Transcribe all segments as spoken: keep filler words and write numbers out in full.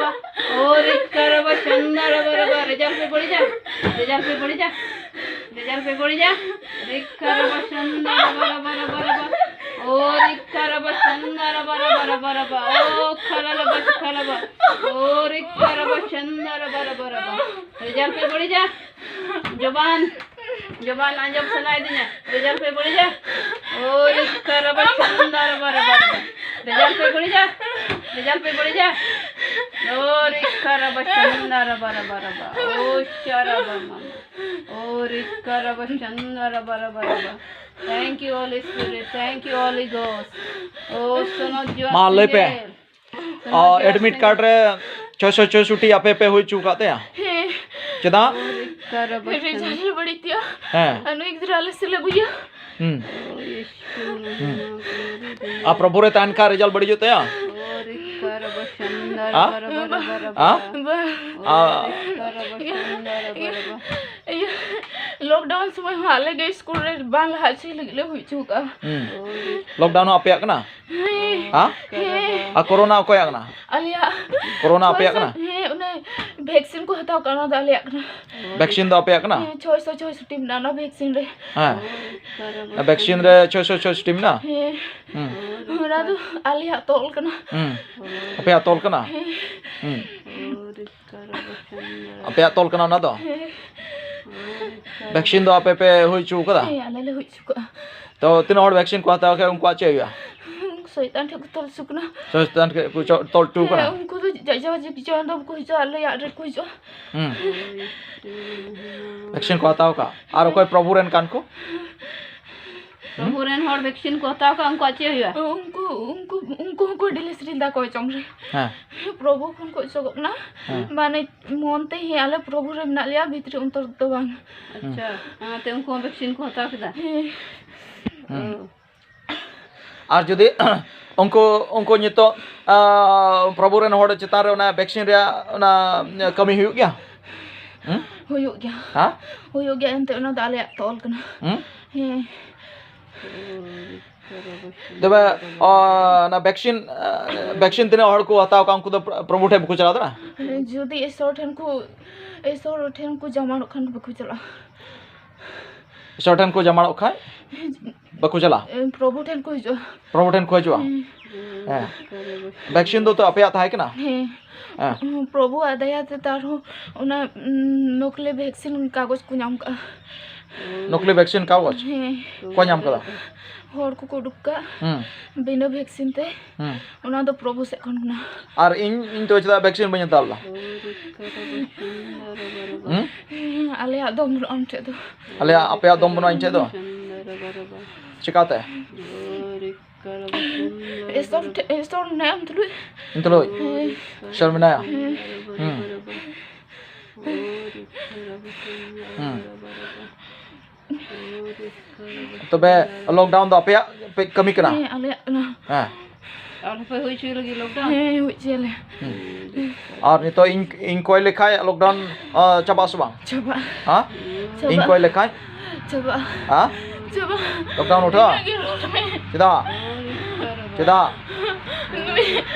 ᱳ ᱨᱤᱠᱠᱟ ᱨᱟᱵᱟ ᱪᱟᱱᱫᱟ ᱨᱟᱵᱟ ᱨᱟᱵᱟ, ᱨᱮᱡᱟᱞ ᱯᱮ ᱵᱟᱹᱲᱤᱡᱟ, ᱨᱮᱡᱟᱞ ᱯᱮ ᱵᱟᱹᱲᱤᱡᱟ, ᱨᱮᱡᱟᱞ ᱯᱮ ᱵᱟᱹᱲᱤᱡᱟ᱾ ᱨᱤᱠᱠᱟ ᱨᱟᱵᱟ ᱪᱟᱱᱫᱟ ᱨᱟᱵᱟ ᱨᱟᱵᱟ ᱨᱟᱵᱟ ᱨᱟᱵᱟ, ᱳ ᱨᱤᱠᱠᱟ ᱨᱟᱵᱟ ᱪᱟᱱᱫᱟ ᱨᱟᱵᱟ ᱨᱟᱵᱟ ᱨᱟᱵᱟ ᱨᱟᱵᱟ, ᱳ ᱠᱷᱟᱞᱟ ᱞᱟᱵᱟ ᱠᱷᱟᱞᱟᱵᱟ, ᱳ ᱨᱤᱠᱠᱟ ᱨᱟᱵᱟ ᱪᱟᱱᱫᱟ ᱨᱟᱵᱟ ᱨᱟᱵᱟ ᱨᱟᱵᱟ᱾ ᱨᱮᱡᱟᱞ ᱯᱮ ᱵᱟᱹᱲᱤᱡᱟ᱾ ᱡᱚᱵᱟᱱ, ᱡᱚᱵᱟᱱ ᱟᱸᱡᱚᱢ ᱥᱟᱱᱟᱭᱮᱫᱤᱧᱟ᱾ ᱨᱮᱡᱟᱞ ᱯᱮ ᱵᱟᱹᱲᱤᱡᱟ᱾ ᱳ ᱨᱤᱠᱠᱟ ᱨᱟᱵᱟ ᱪᱟᱱᱫᱟ ᱨᱟᱵᱟ ᱨᱟᱵᱟ ᱨᱟᱵᱟ᱾ ᱨᱮᱡᱟᱞ ᱯᱮ ᱵᱟᱹᱲᱤᱡᱟ᱾ ᱨᱮᱡᱟᱞ ᱯᱮ ᱵᱟᱹᱲᱤᱡᱟ᱾ ᱳ ᱨᱤᱠᱠᱟ ᱨᱟᱵᱟ ᱪᱟᱱᱫᱟ ᱨᱟᱵᱟ ᱨᱟᱵᱟ ᱨᱟᱵᱟ᱾ ᱳ ᱪᱟᱨᱟᱵᱟ ᱢᱟᱢᱟ᱾ ᱳ ᱨᱤᱠᱠᱟ ᱨᱟᱵᱟ ᱪᱟᱱᱫᱟ ᱨᱟᱵᱟ ᱨᱟᱵᱟ ᱨᱟᱵᱟ᱾ Thank you, Holy Spirit. Thank you, Holy Ghost. ᱳ ᱥᱚᱱᱚᱛ ᱡᱚᱦᱟᱨ ᱢᱟ ᱞᱟᱹᱭ ᱯᱮ᱾ ᱥᱮᱸᱜᱮᱞ᱾ ᱚ, admit card ᱨᱮ ᱪᱷᱚᱭᱥᱚ ᱪᱷᱚᱭᱥᱚᱴᱤ ᱟᱯᱮ ᱯᱮ ᱦᱩᱭ ᱦᱚᱪᱚ ᱟᱠᱟᱫ ᱛᱟᱭᱟ? ᱦᱮᱸ᱾ ᱪᱮᱫᱟᱜ? ᱨᱮᱡᱟᱞᱴ ᱵᱟᱹᱲᱤᱡ ᱛᱮᱭᱟ᱾ ᱦᱮᱸ᱾ ᱟᱨ ᱱᱩᱭ ᱜᱤᱫᱽᱨᱟᱹ ᱟᱞᱮ ᱥᱮᱫ ᱞᱮ ᱟᱹᱜᱩᱭᱟ᱾ ᱦᱩᱸ᱾ ᱦᱩᱸ᱾ ᱟᱨ ᱯᱨᱚᱵᱷᱩ ᱨᱮ ᱛᱟᱦᱮᱱ ᱠᱷᱟᱱ ᱨᱮᱡᱟᱞᱴ ᱵᱟᱹᱲᱤᱡᱚᱜ ᱛᱟᱭᱟ? ᱦᱟ? ᱦᱟ? ᱵᱟᱝ᱾ ᱟ- ᱤᱭᱟᱹ, ᱤᱭᱟᱹ, ᱞᱚᱠᱰᱟᱣᱩᱱ ᱥᱚᱢᱚᱭ ᱦᱚᱸ ᱟᱞᱮ ᱜᱮ ᱥᱠᱩᱞ ᱨᱮ ᱵᱟᱝ ᱞᱟᱦᱟ ᱦᱚᱪᱚᱭ ᱞᱟᱹᱜᱤᱫ ᱞᱮ ᱦᱩᱭ ᱦᱚᱪᱚ ᱠᱟᱜᱼᱟ᱾ ᱦᱩᱸ᱾ ᱞᱚᱠᱰᱟᱣᱩᱱ ᱦᱚᱸ ᱟᱯᱮᱭᱟᱜ ᱠᱟᱱᱟ? ᱦᱮᱸ᱾ ᱦᱟ? ᱦᱮᱸ᱾ ᱟᱨ ᱠᱳᱨᱳᱱᱟ ᱚᱠᱚᱭᱟᱜ ᱠᱟᱱᱟ? ᱟᱞᱮᱭᱟᱜ᱾ ᱠᱳᱨᱳᱱᱟ ᱟᱯᱮᱭᱟᱜ ᱠᱟᱱᱟ? ᱦᱮᱸ, ᱚᱱᱮ ᱵᱷᱮᱠᱥᱤᱱ ᱠᱚ ᱦᱟᱛᱟᱣ ᱠᱟᱜ, ᱚᱱᱟ ᱫᱚ ᱟᱞᱮᱭᱟᱜ ᱠᱟᱱᱟ᱾ ᱵᱷᱮᱠᱥᱤᱱ ᱫᱚ ᱟᱯᱮᱭᱟᱜ ᱠᱟᱱᱟ? ᱦᱮᱸ, ᱪᱷᱚᱭᱥᱚ ᱪᱷᱚᱭᱥᱚᱴᱤ ᱢᱮᱱᱟᱜᱼᱟ ᱚᱱᱟ ᱵᱷᱮᱠᱥᱤᱱ ᱨᱮ᱾ ᱦᱮᱸ᱾ ᱵᱷᱮᱠᱥᱤᱱ ᱨᱮ ᱪᱷᱚᱭᱥᱚ ᱪᱷᱚᱭᱥᱚᱴᱤ ᱢᱮᱱᱟᱜᱼᱟ? ᱦᱮᱸ᱾ ᱦᱩᱸ᱾ ᱚᱱᱟ ᱫᱚ ᱟᱞᱮᱭᱟᱜ ᱛᱚᱞ ᱠᱟᱱᱟ᱾ ᱦᱩᱸ᱾ ᱟᱯᱮᱭᱟᱜ ᱛᱚᱞ ᱠᱟᱱᱟ? ᱦᱮᱸ᱾ ᱦᱩᱸ᱾ ᱟᱯᱮᱭᱟᱜ ᱛᱚᱞ ᱠᱟᱱᱟ ᱚᱱᱟ ᱫᱚ? ᱦᱮᱸ᱾ ᱵᱷᱮᱠᱥᱤᱱ ᱫᱚ ᱟᱯᱮ ᱯᱮ ᱦᱩᱭ ᱦᱚᱪᱚ ᱠᱟᱫᱟ? ᱦᱮᱸ, ᱟᱞᱮ ᱞᱮ ᱦᱩᱭ ᱦᱚᱪᱚ ᱠᱟᱜᱼᱟ᱾ ᱛᱚ, ᱛᱤᱱᱟᱹᱜ ᱦᱚᱲ ᱵᱷᱮᱠᱥᱤᱱ ᱠᱚ ᱦᱟᱛᱟᱣ ᱠᱮᱫ, ᱩᱱᱠᱩᱣᱟᱜ ᱪᱮᱫ ᱦᱩᱭᱩᱜᱼᱟ? ᱥᱚᱭᱛᱟᱱ ᱴᱷᱮᱱ ᱠᱚ ᱛᱚᱞ ᱦᱚᱪᱚ ᱠᱟᱱᱟ᱾ ᱥᱚᱭᱛᱟᱱ ᱴᱷᱮᱱ ᱠᱚ ᱪᱚ-, ᱛᱚᱞ ᱦᱚᱪᱚ ᱠᱟᱱᱟ? ᱦᱮᱸ, ᱩᱱᱠᱩ ᱫᱚ ᱡᱟ-, ᱡᱟ-, ᱡᱟ-, ᱡᱟ-, ᱫᱚ ᱵᱟᱠᱚ ᱦᱤᱡᱩᱜᱼᱟ, ᱟᱞᱮᱭᱟᱜ ᱨᱮᱠᱚ ᱦᱤᱡᱩᱜᱼᱟ᱾ ᱦᱩᱸ᱾ ᱵᱷᱮᱠᱥᱤᱱ ᱠᱚ ᱦᱟᱛᱟᱣ ᱠᱟᱜ? ᱟᱨ ᱚᱠᱚᱭ ᱯᱨᱚᱵᱷᱩ ᱨᱮᱱ ᱠᱟᱱ ᱠᱚ? ᱯᱨᱚᱵᱷᱩ ᱨᱮᱱ ᱦᱚᱲ ᱵᱷᱮᱠᱥᱤᱱ ᱠᱚ ᱦᱟᱛᱟᱣ ᱠᱟᱜ, ᱩᱱᱠᱩᱣᱟᱜ ᱪᱮᱫ ᱦᱩᱭᱩᱜᱼᱟ? ᱩᱱᱠᱩ, ᱩᱱᱠᱩ, ᱩᱱᱠᱩ ᱦᱚᱸᱠᱚ ᱰᱤᱞᱤᱥ ᱨᱤᱧ ᱫᱟ ᱠᱚ ᱡᱚᱢ ᱨᱮ᱾ ᱦᱮᱸ᱾ ᱯᱨᱚᱵᱷᱩ ᱠᱷᱚᱱ ᱠᱚ ᱚᱪᱚᱜᱚᱜ ᱠᱟᱱᱟ᱾ ᱦᱮᱸ᱾ ᱢᱟᱱᱮ ᱢᱚᱱ ᱛᱮ, ᱦᱮᱸ, ᱟᱞᱮ ᱯᱨᱚᱵᱷᱩ ᱨᱮ ᱢᱮᱱᱟᱜ ᱞᱮᱭᱟ, ᱵᱷᱤᱛᱨᱤ ᱚᱱᱛᱚᱨ ᱫᱚ ᱵᱟᱝ᱾ ᱟᱪᱪᱷᱟ, ᱚᱱᱟᱛᱮ ᱩᱱᱠᱩ ᱦᱚᱸ ᱵᱷᱮᱠᱥᱤᱱ ᱠᱚ ᱦᱟᱛᱟᱣ ᱠᱮᱫᱟ? ᱦᱮᱸ᱾ ᱦᱩᱸ᱾ ᱚ᱾ ᱟᱨ ᱡᱩᱫᱤ ᱩᱱᱠᱩ, ᱩᱱᱠᱩ ᱱᱤᱛᱚᱜ, ᱟ, ᱯᱨᱚᱵᱷᱩ ᱨᱮᱱ ᱦᱚᱲ ᱪᱮᱛᱟᱱ ᱨᱮ ᱚᱱᱟ ᱵᱷᱮᱠᱥᱤᱱ ᱨᱮᱭᱟᱜ ᱚᱱᱟ ᱠᱟᱹᱢᱤ ᱦᱩᱭᱩᱜ ᱜᱮᱭᱟ? ᱦᱩᱸ? ᱦᱩᱭᱩᱜ ᱜᱮᱭᱟ᱾ ᱦᱮᱸ? ᱦᱩᱭᱩᱜ ᱜᱮᱭᱟ, ᱮᱱᱛᱮ ᱚᱱᱟ ᱫᱚ ᱟᱞᱮᱭᱟᱜ ᱛᱚᱞ ᱠᱟᱱᱟ᱾ ᱦᱩᱸ? ᱦᱮᱸ᱾ ᱛᱚᱵᱮ ᱚᱱᱟ ᱵᱷᱮᱠᱥᱤᱱ ᱵᱷᱮᱠᱥᱤᱱ ᱛᱤᱱᱟᱹᱜ ᱦᱚᱲ ᱠᱚ ᱦᱟᱛᱟᱣ ᱠᱟᱜ, ᱩᱱᱠᱩ ᱫᱚ ᱯᱨᱚᱵᱷᱩ ᱴᱷᱮᱱ ᱵᱟᱠᱚ ᱪᱟᱞᱟᱣ ᱫᱟᱲᱮᱭᱟᱜᱼᱟ? ᱡᱩᱫᱤ ᱤᱥᱚᱨ ᱴᱷᱮᱱ ᱠᱚ ᱤᱥᱚᱨ ᱴᱷᱮᱱ ᱠᱚ ᱡᱟᱢᱟᱲᱚᱜ ᱠᱷᱟᱱ ᱵᱟᱠᱚ ᱪᱟᱞᱟᱜᱼᱟ᱾ ᱤᱥᱚᱨ ᱴᱷᱮᱱ ᱠᱚ ᱡᱟᱢᱟᱲᱚᱜ ᱠᱷᱟᱱ ᱵᱟᱠᱚ ᱪᱟᱞᱟᱜᱼᱟ? ᱯᱨᱚᱵᱷᱩ ᱴᱷᱮᱱ ᱠᱚ ᱦᱤᱡᱩᱜᱼᱟ᱾ ᱯᱨᱚᱵᱷᱩ ᱴᱷᱮᱱ ᱠᱚ ᱦᱤᱡᱩᱜᱼᱟ᱾ ᱦᱮᱸ᱾ ᱵᱷᱮᱠᱥᱤᱱ ᱫᱚ ᱛᱚ ᱟᱯᱮᱭᱟᱜ ᱛᱟᱦᱮᱸ ᱠᱟᱱᱟ? ᱦᱮᱸ᱾ ᱦᱮᱸ᱾ ᱯᱨᱚᱵᱷᱩᱣᱟᱜ ᱫᱟᱭᱟ ᱛᱮ ᱛᱟᱨᱦᱚᱸ ᱚᱱᱟ ᱱᱚᱠᱞᱤ ᱵᱷᱮᱠᱥᱤᱱ ᱠᱟᱜᱚᱡᱽ ᱠᱚ ᱧᱟᱢ ᱠᱟᱜᱼᱟ᱾ ᱱᱚᱠᱞᱤ ᱵᱷᱮᱠᱥᱤᱱ ᱠᱟᱜᱚᱡᱽ? ᱦᱮᱸ᱾ ᱚᱠᱚᱭ ᱧᱟᱢ ᱠᱟᱫᱟ? ᱦᱚᱲ ᱠᱚᱠᱚ ᱩᱰᱩᱠ ᱠᱟᱜ᱾ ᱦᱩᱸ᱾ ᱵᱤᱱᱟᱹ ᱵᱷᱮᱠᱥᱤᱱ ᱛᱮ᱾ ᱦᱩᱸ᱾ ᱚᱱᱟ ᱫᱚ ᱯᱨᱚᱵᱷᱩ ᱥᱮᱫ ᱠᱷᱚᱱ ᱠᱟᱱᱟ᱾ ᱟᱨ ᱤᱧ ᱤᱧ ᱛᱚ ᱪᱮᱫᱟᱜ ᱵᱷᱮᱠᱥᱤᱱ ᱵᱟᱹᱧ ᱦᱟᱛᱟᱣ ᱞᱮᱫᱟ? ᱦᱩᱸ? ᱟᱞᱮᱭᱟᱜ ᱫᱚᱢ ᱵᱟᱹᱱᱩᱜᱼᱟ ᱟᱢ ᱴᱷᱮᱡ ᱫᱚ᱾ ᱟᱞᱮᱭᱟᱜ ᱟᱯᱮᱭᱟᱜ ᱫᱚᱢ ᱵᱟᱹᱱᱩᱜᱼᱟ ᱤᱧ ᱴᱷᱮᱡ ᱫᱚ? ᱪᱮᱠᱟᱛᱮ? ᱤᱥᱚᱨ ᱴᱷᱮᱡ ᱤᱥᱚᱨ ᱢᱮᱱᱟᱭᱟ ᱟᱢ ᱛᱩᱞᱩᱡ᱾ ᱤᱧ ᱛᱩᱞᱩᱡ? ᱦᱮᱸ᱾ ᱤᱥᱚᱨ ᱢᱮᱱᱟᱭᱟ? ᱦᱮᱸ᱾ ᱦᱩᱸ᱾ ᱦᱩᱸ᱾ ᱛᱚᱵᱮ ᱞᱚᱠᱰᱟᱣᱩᱱ ᱫᱚ ᱟᱯᱮᱭᱟᱜ ᱯᱮ ᱠᱟᱹᱢᱤ ᱠᱟᱱᱟ? ᱦᱮᱸ, ᱟᱞᱮᱭᱟᱜ ᱠᱟᱱᱟ᱾ ᱦᱮᱸ᱾ ᱟᱨ ᱦᱚᱸᱯᱮ ᱦᱩᱭ ᱦᱚᱪᱚᱭ ᱞᱟᱹᱜᱤᱫ ᱞᱚᱠᱰᱟᱣᱩᱱ? ᱦᱮᱸ, ᱦᱩᱭ ᱦᱚᱪᱚᱭᱟᱞᱮ᱾ ᱦᱩᱸ᱾ ᱟᱨ ᱱᱤᱛᱚᱜ ᱤᱧ, ᱤᱧ ᱠᱚᱭ ᱞᱮᱠᱷᱟᱡ ᱞᱚᱠᱰᱟᱣᱩᱱ, ᱟ, ᱪᱟᱵᱟᱜ ᱟᱥᱮ ᱵᱟᱝ? ᱪᱟᱵᱟᱜᱼᱟ᱾ ᱦᱮᱸ? ᱪᱟᱵᱟᱜᱼᱟ᱾ ᱤᱧ ᱠᱚᱭ ᱞᱮᱠᱷᱟᱡ? ᱪᱟᱵᱟᱜᱼᱟ᱾ ᱦᱮᱸ? ᱪᱟᱵᱟᱜᱼᱟ᱾ ᱞᱚᱠᱰᱟᱣᱩᱱ ᱩᱴᱷᱟᱹᱜᱼᱟ? ᱤᱱᱟᱹᱜ ᱜᱮ ᱨᱚᱲ ᱢᱮ᱾ ᱪᱮᱫᱟᱜ? ᱪᱮᱫᱟᱜ? ᱱᱩᱭ,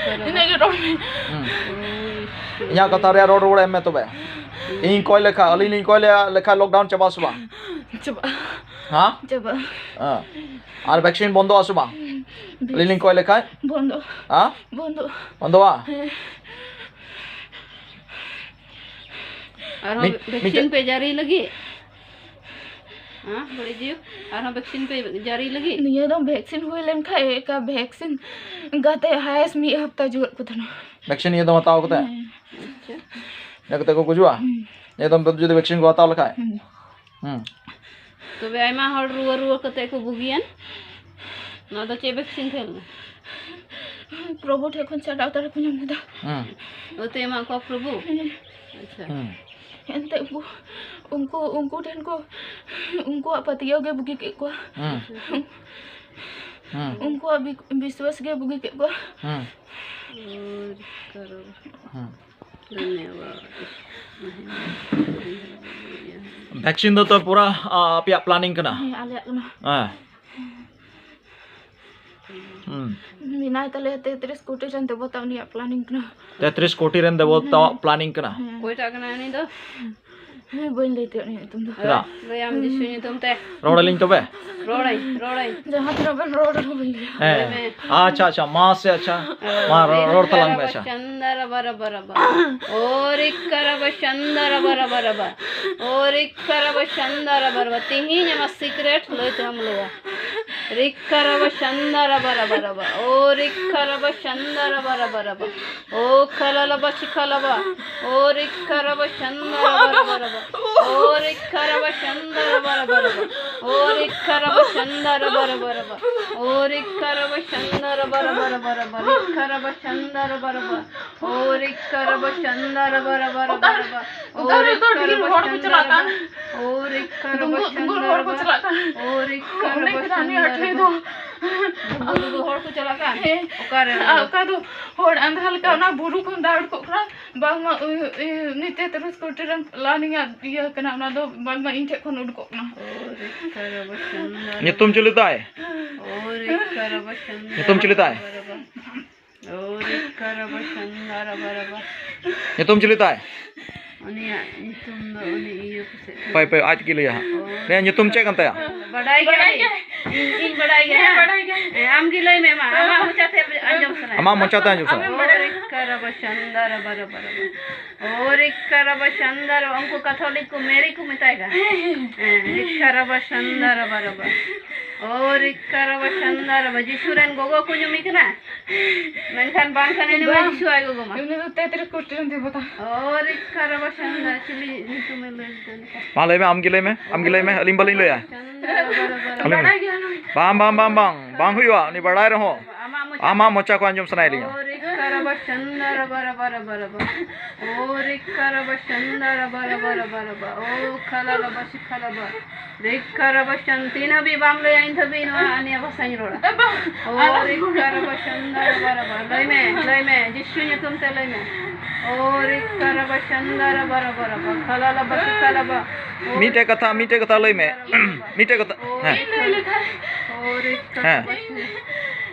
ᱤᱱᱟᱹᱜ ᱜᱮ ᱨᱚᱲ ᱢᱮ᱾ ᱦᱩᱸ᱾ ᱤᱧᱟᱹᱜ ᱠᱟᱛᱷᱟ ᱨᱮᱭᱟᱜ ᱨᱚᱲ ᱨᱩᱣᱟᱹᱲ ᱮᱢ ᱢᱮ ᱛᱚᱵᱮ᱾ ᱤᱧ ᱠᱚᱭ ᱞᱮᱠᱷᱟᱡ, ᱟᱹᱞᱤᱧ ᱞᱤᱧ ᱠᱚᱭ ᱞᱮ-, ᱞᱮᱠᱷᱟᱡ ᱞᱚᱠᱰᱟᱣᱩᱱ ᱪᱟᱵᱟᱜ ᱟᱥᱮ ᱵᱟᱝ? ᱪᱟᱵᱟᱜᱼᱟ᱾ ᱦᱮᱸ? ᱪᱟᱵᱟᱜᱼᱟ᱾ ᱦᱮᱸ᱾ ᱟᱨ ᱵᱷᱮᱠᱥᱤᱱ ᱵᱚᱱᱫᱚᱜᱼᱟ ᱥᱮ ᱵᱟᱝ? ᱵᱷᱮᱠᱥᱤᱱ ᱟᱹᱞᱤᱧ ᱞᱤᱧ ᱠᱚᱭ ᱞᱮᱠᱷᱟᱡ? ᱵᱚᱱᱫᱚᱜᱼᱟ᱾ ᱦᱮᱸ? ᱵᱚᱱᱫᱚᱜᱼᱟ? ᱵᱚᱱᱫᱚᱜᱼᱟ? ᱦᱮᱸ᱾ ᱟᱨᱦᱚᱸ ᱢᱤᱫ-, ᱵᱷᱮᱠᱥᱤᱱ ᱢᱤᱫᱴᱮᱡ ᱯᱮ ᱡᱟᱹᱨᱤ ᱞᱟᱹᱜᱤᱫ? ᱦᱮᱸ, ᱵᱟᱹᱲᱤᱡ ᱡᱤᱣᱤ? ᱟᱨᱦᱚᱸ ᱵᱷᱮᱠᱥᱤᱱ ᱯᱮ ᱡᱟᱹᱨᱤ ᱞᱟᱹᱜᱤᱫ? ᱱᱤᱭᱟᱹ ᱫᱚ ᱵᱷᱮᱠᱥᱤᱱ ᱦᱩᱭ ᱞᱮᱱᱠᱷᱟᱡ ᱮᱠᱟ ᱵᱷᱮᱠᱥᱤᱱ ᱠᱟᱛᱮ ᱦᱟᱭᱮᱥᱴ ᱢᱤᱫ ᱦᱟᱯᱛᱟ ᱡᱩᱣᱟᱹᱫ ᱠᱚ ᱛᱟᱦᱮᱱᱟ᱾ ᱵᱷᱮᱠᱥᱤᱱ ᱤᱭᱟᱹ ᱫᱚᱢ ᱦᱟᱛᱟᱣ ᱠᱟᱛᱮ? ᱦᱮᱸ᱾ ᱟᱪᱪᱷᱟ᱾ ᱤᱱᱟᱹ ᱠᱟᱛᱮ ᱠᱚ ᱜᱩᱡᱩᱜᱼᱟ? ᱦᱩᱸ᱾ ᱱᱤᱭᱟᱹ ᱫᱚᱢ ᱡᱩᱫᱤ ᱵᱷᱮᱠᱥᱤᱱ ᱠᱚ ᱦᱟᱛᱟᱣ ᱞᱮᱠᱷᱟᱡ? ᱦᱩᱸ᱾ ᱦᱩᱸ᱾ ᱛᱚᱵᱮ ᱟᱭᱢᱟ ᱦᱚᱲ ᱨᱩᱣᱟᱹ, ᱨᱩᱣᱟᱹ ᱠᱟᱛᱮ ᱠᱚ ᱵᱩᱜᱤᱭᱮᱱ, ᱱᱚᱣᱟ ᱫᱚ ᱪᱮᱫ ᱵᱷᱮᱠᱥᱤᱱ ᱛᱟᱦᱮᱸ ᱞᱮᱱᱟ? ᱯᱨᱚᱵᱷᱩ ᱴᱷᱮᱡ ᱠᱷᱚᱱ ᱪᱷᱟᱰᱟᱣ ᱫᱟᱲᱮ ᱠᱚ ᱧᱟᱢ ᱠᱮᱫᱟ᱾ ᱦᱩᱸ᱾ ᱚᱛᱮ ᱮᱢᱟᱜ ᱠᱚᱣᱟ ᱯᱨᱚᱵᱷᱩ? ᱦᱮᱸ᱾ ᱟᱪᱪᱷᱟ᱾ ᱦᱩᱸ᱾ ᱮᱱᱛᱮ ᱩᱱᱠᱩ, ᱩᱱᱠᱩ, ᱩᱱᱠᱩ ᱴᱷᱮᱱ ᱠᱚ, ᱩᱱᱠᱩᱣᱟᱜ ᱯᱟᱹᱛᱭᱟᱹᱣ ᱜᱮ ᱵᱩᱜᱤ ᱠᱮᱫ ᱠᱚᱣᱟ᱾ ᱦᱩᱸ᱾ ᱦᱩᱸ᱾ ᱩᱱᱠᱩᱣᱟᱜ ᱵᱤ-, ᱵᱤᱥᱣᱟᱥ ᱜᱮ ᱵᱩᱜᱤ ᱠᱮᱫ ᱠᱚᱣᱟ᱾ ᱦᱩᱸ᱾ ᱦᱩᱸ᱾ ᱫᱷᱚᱱᱭᱚᱵᱟᱫ᱾ ᱵᱷᱮᱠᱥᱤᱱ ᱫᱚ ᱛᱚ ᱯᱩᱨᱟ, ᱟ, ᱟᱯᱮᱭᱟᱜ ᱯᱞᱟᱱᱤᱝ ᱠᱟᱱᱟ? ᱦᱮᱸ, ᱟᱞᱮᱭᱟᱜ ᱠᱟᱱᱟ᱾ ᱦᱮᱸ᱾ ᱦᱩᱸ᱾ ᱢᱮᱱᱟᱭ ᱛᱟᱞᱮᱭᱟ ᱛᱮᱛᱨᱤᱥ ᱠᱳᱴᱤ ᱨᱮᱱ ᱫᱮᱵᱚᱛᱟ, ᱩᱱᱤᱭᱟᱜ planning ᱠᱟᱱᱟ᱾ ᱛᱮᱛᱨᱤᱥ ᱠᱳᱴᱤ ᱨᱮᱱ ᱫᱮᱵᱚᱛᱟᱣᱟᱜ planning ᱠᱟᱱᱟ᱾ ᱦᱮᱸ᱾ ᱚᱠᱚᱭᱴᱟᱜ ᱠᱟᱱᱟᱭ ᱩᱱᱤ ᱫᱚ? ᱦᱮᱸ, ᱵᱟᱹᱧ ᱞᱟᱹᱭ ᱫᱟᱲᱮᱭᱟᱜᱼᱟ ᱩᱱᱤᱭᱟᱜ ᱧᱩᱛᱩᱢ ᱫᱚ᱾ ᱪᱮᱫᱟᱜ? ᱞᱟᱹᱭᱟᱢ ᱡᱤᱥᱩ ᱧᱩᱛᱩᱢ ᱛᱮ᱾ ᱨᱚᱲ ᱟᱹᱞᱤᱧ ᱛᱚᱵᱮ? ᱨᱚᱲᱟᱹᱧ, ᱨᱚᱲᱟᱹᱧ᱾ ᱡᱟᱦᱟᱸ ᱛᱤᱱᱟᱹᱜ ᱵᱮᱱ ᱨᱚᱲ ᱨᱮᱦᱚᱸ ᱵᱟᱹᱧ ᱞᱟᱹᱭᱟ᱾ ᱦᱮᱸ᱾ ᱞᱟᱹᱭ ᱢᱮ᱾ ᱟᱪᱪᱷᱟ, ᱟᱪᱪᱷᱟ, ᱢᱟᱥᱮ, ᱟᱪᱪᱷᱟ᱾ ᱢᱟ ᱨᱚᱲ, ᱨᱚᱲ ᱛᱟᱞᱟᱝ ᱢᱮ, ᱟᱪᱪᱷᱟ᱾ ᱪᱚᱱᱫᱟ ᱨᱟᱵᱟ ᱨᱟᱵᱟ ᱨᱟᱵᱟ᱾ ᱳ ᱨᱤᱠᱠᱟ ᱨᱟᱵᱟ ᱪᱚᱱᱫᱟ ᱨᱟᱵᱟ ᱨᱟᱵᱟ ᱨᱟᱵᱟ᱾ ᱳ ᱨᱤᱠᱠᱟ ᱨᱟᱵᱟ ᱪᱚᱱᱫᱟ ᱨᱟᱵᱟ ᱨᱟᱵᱟ᱾ ᱛᱤᱦᱤᱧ ᱟᱢᱟᱜ secret ᱞᱟᱹᱭ ᱛᱮᱦᱚᱸᱢ ᱞᱟᱹᱭᱟ᱾ ᱨᱤᱠᱠᱟ ᱨᱟᱵᱟ ᱪᱚᱱᱫᱟ ᱨᱟᱵᱟ ᱨᱟᱵᱟ ᱨᱟᱵᱟ᱾ ᱳ ᱨᱤᱠᱠᱟ ᱨᱟᱵᱟ ᱪᱚᱱᱫᱟ ᱨᱟᱵᱟ ᱨᱟᱵᱟ ᱨᱟᱵᱟ᱾ ᱳ ᱠᱷᱟᱞᱟ ᱞᱟᱵᱟ ᱪᱤᱠᱷᱟ ᱞᱟᱵᱟ᱾ ᱳ ᱨᱤᱠᱠᱟ ᱨᱟᱵᱟ ᱪᱚᱱᱫᱟ ᱨᱟᱵᱟ ᱨᱟᱵᱟ ᱨᱟᱵᱟ᱾ ᱳ ᱨᱤᱠᱠᱟ ᱨᱟᱵᱟ ᱪᱚᱱᱫᱟ ᱨᱟᱵᱟ ᱨᱟᱵᱟ ᱨᱟᱵᱟ᱾ ᱳ ᱨᱤᱠᱠᱟ ᱨᱟᱵᱟ ᱪᱚᱱᱫᱟ ᱨᱟᱵᱟ ᱨᱟᱵᱟ ᱨᱟᱵᱟ᱾ ᱳ ᱨᱤᱠᱠᱟ ᱨᱟᱵᱟ ᱪᱚᱱᱫᱟ ᱨᱟᱵᱟ ᱨᱟᱵᱟ ᱨᱟᱵᱟ᱾ ᱨᱤᱠᱠᱟ ᱨᱟᱵᱟ ᱪᱚᱱᱫᱟ ᱨᱟᱵᱟ ᱨᱟᱵᱟ᱾ ᱳ ᱨᱤᱠᱠᱟ ᱨᱟᱵᱟ ᱪᱚᱱᱫᱟ ᱨᱟᱵᱟ ᱨᱟᱵᱟ ᱨᱟᱵᱟ ᱨᱟᱵᱟ᱾ ᱳ ᱚᱠᱟ ᱨᱮᱫᱚ ᱨᱤᱠᱠᱟ ᱰᱷᱮᱨ ᱨᱟᱵᱟ ᱦᱚᱲ ᱠᱚ ᱪᱚᱱᱫᱟ ᱪᱟᱞᱟᱜ ᱨᱟᱵᱟ᱾ ᱠᱟᱱ? ᱳ ᱨᱤᱠᱠᱟ ᱨᱟᱵᱟ ᱫᱩᱸᱜᱩ, ᱫᱩᱸᱜᱩ ᱪᱚᱱᱫᱟ ᱦᱚᱲ ᱠᱚ ᱨᱟᱵᱟ᱾ ᱪᱟᱞᱟᱜ ᱠᱟᱱ᱾ ᱳ ᱨᱤᱠᱠᱟ ᱚᱸᱰᱮ ᱨᱟᱵᱟ ᱠᱷᱚᱱᱟᱜ ᱱᱩᱭ ᱪᱚᱱᱫᱟ ᱟᱴᱷᱮᱭ ᱨᱟᱵᱟ᱾ ᱫᱚ᱾ ᱫᱩᱸᱜᱩ, ᱫᱩᱸᱜᱩ ᱦᱚᱲ ᱠᱚ ᱪᱟᱞᱟᱜ ᱠᱟᱱ? ᱦᱮᱸ᱾ ᱚᱠᱟᱨᱮ ᱚᱱᱟ ᱟᱨ ᱫᱚ? ᱚᱠᱟ ᱫᱚ ᱦᱚᱲ ᱟᱸᱫᱷᱟ ᱞᱮᱠᱟ ᱚᱱᱟ ᱵᱩᱨᱩ ᱠᱷᱚᱱ ᱫᱟᱜ ᱩᱰᱩᱠᱚᱜ ᱠᱟᱱᱟ᱾ ᱵᱟᱝᱢᱟ ᱩ-, ᱩ-, ᱩᱱᱤ ᱛᱮᱛᱨᱤᱥ ᱠᱳᱴᱤ ᱨᱮᱱ planning ᱟᱜ ᱤᱭᱟᱹ ᱠᱟᱱᱟ, ᱚᱱᱟ ᱫᱚ ᱵᱟᱝᱢᱟ ᱤᱧ ᱴᱷᱮᱱ ᱠᱷᱚᱱ ᱩᱰᱩᱠᱚᱜ ᱠᱟᱱᱟ᱾ ᱳ ᱨᱤᱠᱠᱟ ᱨᱟᱵᱟ ᱪᱚᱱᱫᱟ ᱨᱟᱵᱟ᱾ ᱧᱩᱛᱩᱢ ᱪᱤᱞᱤ ᱛᱟᱭ? ᱳ ᱨᱤᱠᱠᱟ ᱨᱟᱵᱟ ᱪᱚᱱᱫᱟ ᱧᱩᱛᱩᱢ ᱪᱤᱞᱤ ᱛᱟᱭ? ᱨᱟᱵᱟ ᱨᱟᱵᱟ᱾ ᱳ ᱨᱤᱠᱠᱟ ᱨᱟᱵᱟ ᱪᱚᱱᱫᱟ ᱨᱟᱵᱟ ᱨᱟᱵᱟ᱾ ᱧᱩᱛᱩᱢ ᱪᱤᱞᱤ ᱛᱟᱭ? ᱩᱱᱤᱭᱟᱜ ᱧᱩᱛᱩᱢ ᱫᱚ ᱩᱱᱤ ᱤᱭᱟᱹ ᱯᱟᱥᱮᱡ ᱠᱟᱱᱟ᱾ ᱯᱟᱭ, ᱯᱟᱭ, ᱟᱡ ᱜᱮ ᱞᱟᱹᱭᱟ ᱦᱟᱸᱜ᱾ ᱳ᱾ ᱩᱱᱤᱭᱟᱜ ᱧᱩᱛᱩᱢ ᱪᱮᱫ ᱠᱟᱱ ᱛᱟᱭᱟ? ᱵᱟᱰᱟᱭ ᱜᱮᱭᱟ᱾ ᱵᱟᱰᱟᱭ ᱜᱮᱭᱟ᱾ ᱤᱧ, ᱤᱧ ᱵᱟᱰᱟᱭ ᱜᱮᱭᱟ᱾ ᱦᱮᱸ, ᱦᱮᱸ᱾ ᱵᱟᱰᱟᱭ ᱜᱮᱭᱟ᱾ ᱦᱮᱸ, ᱟᱢ ᱜᱮ ᱞᱟᱹᱭ ᱢᱮ ᱢᱟ᱾ ᱟᱢᱟᱜ ᱢᱚᱪᱟ ᱛᱮ ᱟᱸᱡᱚᱢ ᱥᱟᱱᱟᱧᱟ᱾ ᱟᱢᱟᱜ ᱢᱚᱪᱟ ᱛᱮ ᱟᱸᱡᱚᱢ ᱥᱟᱱᱟᱧᱟ᱾ ᱟᱢᱮᱢ ᱵᱟᱰᱟᱭᱟ᱾ ᱳ ᱨᱤᱠᱠᱟ ᱨᱟᱵᱟ ᱪᱚᱱᱫᱟ ᱨᱟᱵᱟ ᱨᱟᱵᱟ᱾ ᱳ ᱨᱤᱠᱠᱟ ᱨᱟᱵᱟ ᱪᱚᱱᱫᱟ ᱨᱟᱵᱟ᱾ ᱩᱱᱠᱩ ᱠᱟᱛᱷᱚᱞᱤᱠ ᱠᱚ ᱢᱮᱨᱤ ᱠᱚ ᱢᱮᱛᱟᱭ ᱠᱟᱱ᱾ ᱦᱮᱸ, ᱦᱮᱸ᱾ ᱦᱮᱸ, ᱨᱤᱠᱠᱟ ᱨᱟᱵᱟ ᱪᱚᱱᱫᱟ ᱨᱟᱵᱟ ᱨᱟᱵᱟ᱾ ᱳ ᱨᱤᱠᱠᱟ ᱨᱟᱵᱟ ᱪᱚᱱᱫᱟ ᱨᱟᱵᱟ᱾ ᱡᱤᱥᱩ ᱨᱮᱱ ᱜᱚᱜᱚ ᱠᱚ ᱧᱩᱢᱮ ᱠᱟᱱᱟ᱾ ᱢᱮᱱᱠᱷᱟᱱ ᱵᱟᱝ ᱠᱟᱱᱟ, ᱩᱱᱤ ᱢᱟ ᱵᱟᱝ᱾ ᱡᱤᱥᱩ ᱟᱡ ᱜᱚᱜᱚ ᱢᱟ᱾ ᱩᱱᱤ ᱫᱚ ᱛᱮᱛᱨᱤᱥ ᱠᱳᱴᱤ ᱨᱮᱱ ᱫᱮᱵᱚᱛᱟ᱾ ᱳ ᱨᱤᱠᱠᱟ ᱨᱟᱵᱟ ᱪᱚᱱᱫᱟ, ᱪᱤᱞᱤ ᱧᱩᱛᱩᱢᱮ ᱞᱟᱹᱭ ᱠᱮᱫᱟ? ᱢᱟ ᱞᱟᱹᱭ ᱢᱮ, ᱟᱢ ᱜᱮ ᱞᱟᱹᱭ ᱢᱮ, ᱟᱢ ᱜᱮ ᱞᱟᱹᱭ ᱢᱮ, ᱟᱹᱞᱤᱧ ᱵᱟᱹᱞᱤᱧ ᱞᱟᱹᱭᱟ᱾ ᱪᱚᱱᱫᱟ ᱨᱟᱵᱟ ᱨᱟᱵᱟ ᱟᱹᱞᱤᱧ ᱨᱟᱵᱟ᱾ ᱵᱟᱰᱟᱭ ᱜᱮᱭᱟ ᱱᱩᱭ᱾ ᱵᱟᱝ, ᱵᱟᱝ, ᱵᱟᱝ, ᱵᱟᱝ, ᱵᱟᱝ ᱦᱩᱭᱩᱜᱼᱟ, ᱩᱱᱤ ᱵᱟᱲᱟᱭ ᱨᱮᱦᱚᱸ᱾ ᱟᱢᱟᱜ ᱢᱚᱪᱟ ᱟᱢᱟᱜ ᱢᱚᱪᱟ ᱠᱷᱚᱱ ᱟᱸᱡᱚᱢ ᱥᱟᱱᱟᱭᱮᱫ ᱞᱤᱧᱟ᱾ ᱳ ᱨᱤᱠᱠᱟ ᱨᱟᱵᱟ ᱪᱚᱱᱫᱟ ᱨᱟᱵᱟ ᱨᱟᱵᱟ ᱨᱟᱵᱟ ᱨᱟᱵᱟ᱾ ᱳ ᱨᱤᱠᱠᱟ ᱨᱟᱵᱟ ᱪᱚᱱᱫᱟ ᱨᱟᱵᱟ ᱨᱟᱵᱟ ᱨᱟᱵᱟ ᱨᱟᱵᱟ᱾ ᱳ ᱠᱷᱟᱞᱟ ᱞᱟᱵᱟ ᱥᱤᱠᱷᱟ ᱞᱟᱵᱟ᱾ ᱨᱤᱠᱠᱟ ᱨᱟᱵᱟ ᱪᱚᱱ-, ᱛᱤᱱ ᱦᱟᱹᱵᱤᱡ ᱵᱟᱢ ᱞᱟᱹᱭᱟ, ᱤᱱ ᱫᱷᱟᱹᱵᱤᱡ ᱱᱚᱣᱟ ᱟᱹᱱᱤᱭᱟᱹ ᱵᱷᱟᱥᱟᱧ ᱨᱚᱲᱟ᱾ ᱮ ᱵᱟᱝ, ᱳ ᱟᱞᱚᱢ ᱨᱤᱠᱠᱟ ᱨᱚᱲᱟ᱾ ᱨᱟᱵᱟ ᱪᱚᱱᱫᱟ ᱨᱟᱵᱟ ᱨᱟᱵᱟ᱾ ᱞᱟᱹᱭ ᱢᱮ, ᱞᱟᱹᱭ ᱢᱮ, ᱡᱤᱥᱩ ᱧᱩᱛᱩᱢ ᱛᱮ ᱞᱟᱹᱭ ᱢᱮ᱾ ᱳ ᱨᱤᱠᱠᱟ ᱨᱟᱵᱟ ᱪᱚᱱᱫᱟ ᱨᱟᱵᱟ ᱨᱟᱵᱟ ᱨᱟᱵᱟ᱾ ᱠᱷᱟᱞᱟ ᱞᱟᱵᱟ ᱥᱤᱠᱷᱟ ᱞᱟᱵᱟ᱾ ᱳ ᱢᱤᱫᱴᱮᱡ ᱠᱟᱛᱷᱟ, ᱢᱤᱫᱴᱮᱡ ᱠᱟᱛᱷᱟ ᱞᱟᱹᱭ ᱢᱮ᱾ ᱢᱤᱫᱴᱮᱡ ᱠᱟᱛᱷᱟ, ᱳ ᱦᱮᱸ᱾ ᱨᱤᱠᱠᱟ ᱨᱟᱵᱟ ᱪᱚᱱᱫᱟ᱾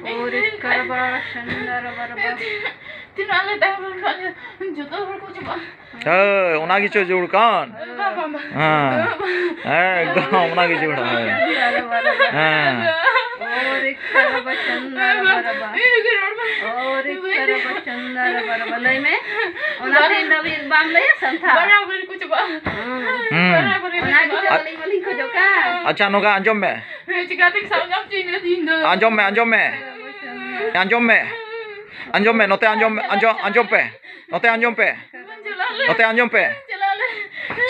ᱳᱨᱮ ᱠᱟᱨᱵᱟ ᱥᱟᱱᱫᱟ ᱨᱟᱵᱟ ᱨᱟᱵᱟ᱾ ᱛᱤᱱᱟᱹᱜ ᱟᱞᱮ ᱛᱟᱭᱚᱢ ᱨᱮ ᱢᱮᱱᱟᱜ ᱞᱮᱭᱟ, ᱡᱚᱛᱚ ᱦᱚᱲ ᱠᱚ ᱪᱟᱵᱟᱜᱼᱟ᱾ ᱦᱳᱭ, ᱚᱱᱟ ᱜᱮᱪᱚ ᱡᱩᱲ ᱠᱟᱱ᱾ ᱵᱟᱝ, ᱵᱟᱝ, ᱵᱟᱝ᱾ ᱦᱮᱸ᱾ ᱦᱮᱸ, ᱮᱠᱫᱚᱢ ᱚᱱᱟ ᱜᱮ ᱡᱩᱲ᱾ ᱦᱳᱭ᱾ ᱦᱮᱸ᱾ ᱳᱨᱮ ᱠᱟᱨᱵᱟ ᱥᱟᱱᱫᱟ ᱨᱟᱵᱟ ᱨᱟᱵᱟ᱾ ᱳᱨᱮ ᱠᱟᱨᱵᱟ ᱥᱟᱱᱫᱟ ᱨᱟᱵᱟ ᱨᱟᱵᱟ᱾ ᱞᱟᱹᱭ ᱢᱮ᱾ ᱚᱱᱟ ᱛᱮ ᱤᱧ ᱫᱚ ᱵᱟᱢ ᱞᱟᱹᱭᱟ ᱥᱟᱱᱛᱷᱟ᱾ ᱵᱟᱨᱟᱵᱟᱨᱤ ᱠᱚ ᱪᱟᱵᱟᱜᱼᱟ᱾ ᱦᱩᱸ᱾ ᱵᱟᱨᱟᱵᱟᱨᱤ ᱠᱚ ᱚᱱᱟ ᱜᱮ ᱪᱟᱵᱟᱜᱼᱟ᱾ ᱟᱹᱞᱤᱧ ᱢᱟᱞᱤᱧ ᱠᱷᱚᱡᱚᱜ ᱠᱟᱱ᱾ ᱟᱪᱪᱷᱟ, ᱱᱚᱝᱠᱟ ᱟᱸᱡᱚᱢ ᱢᱮ᱾ ᱦᱮᱸ, ᱪᱤᱠᱟᱹᱛᱤᱧ ᱥᱟᱵ ᱧᱟᱢ ᱪᱚᱭ ᱤᱧ ᱫᱚ? ᱟᱸᱡᱚᱢ ᱢᱮ, ᱟᱸᱡᱚᱢ ᱢᱮ᱾ ᱟᱸᱡᱚᱢ ᱢᱮ᱾ ᱟᱸᱡᱚᱢ ᱢᱮ, ᱱᱚᱛᱮ ᱟᱸᱡᱚᱢ ᱢᱮ, ᱟᱸᱡᱚᱢ, ᱟᱸᱡᱚᱢ ᱯᱮ᱾ ᱱᱚᱛᱮ ᱟᱸᱡᱚᱢ ᱯᱮ᱾ ᱱᱚᱛᱮ ᱟᱸᱡᱚᱢ ᱯᱮ᱾